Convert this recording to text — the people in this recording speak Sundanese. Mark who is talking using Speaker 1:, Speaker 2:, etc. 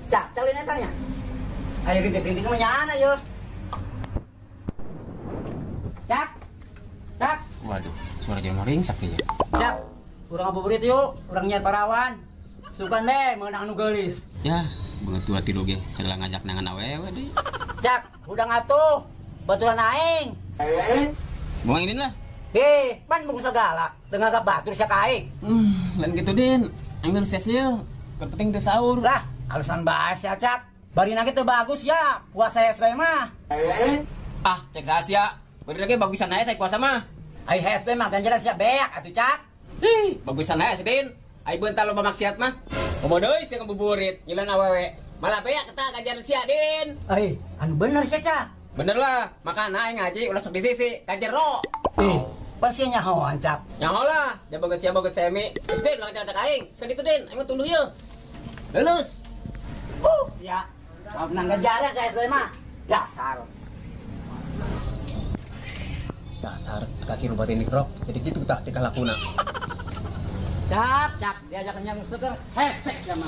Speaker 1: Cak, calin etanya. Ayo rintik-rintik mah nyana yo. Cak. Cak.
Speaker 2: Waduh, suara jelema ringsak ya.
Speaker 1: Cak, urang ngabuburit yuk, urang nyiar parawan. Sugan deh meunang nu geulis.
Speaker 2: Ya, beungeut tua tilu ge segala ngajak nangan awewe deui.
Speaker 1: Cak, udah ngatuh. Baturan aing.
Speaker 2: Buang ini lah.
Speaker 1: Pan bungkus segala. Tengah gak batur sia ka aing.
Speaker 2: Lain gitu Din. Aing geus sia. Keur penting teu sahur.
Speaker 1: Lah, alasan bae sia Cak. Bari nangge teu bagus ya, puasa SB mah.
Speaker 2: Ah, cek sia. Bari lagi bagusan aja saya puasa mah.
Speaker 1: Ai HSB mah ganjaran sia beak atuh Cak.
Speaker 2: Ih, bagusan aja sih Din. Ai beuntal loba maksiat mah. Komo deui sia ngabuburit, nyilan awewe. Malah beak eta ganjaran sia Din.
Speaker 1: Ai, anu bener sia Cak.
Speaker 2: Bener lah, makana aing ngaji ulah sok di sisi, ka jero.
Speaker 1: Ih, pan sia nyahoan Cak.
Speaker 2: Nyaho lah, jaboget sia boget semi. Terus Din, ulah ngajak aing. Sekali itu Din, aing mah tunduh ieu. Lulus.
Speaker 1: Sia. Menang gejala saya SB mah. Dasar.
Speaker 2: Dasar kaki rubat ini krok. Jadi gitu tah tingkah lakuna.
Speaker 1: Cak, Cak, diajak nyang seger, hesek sama.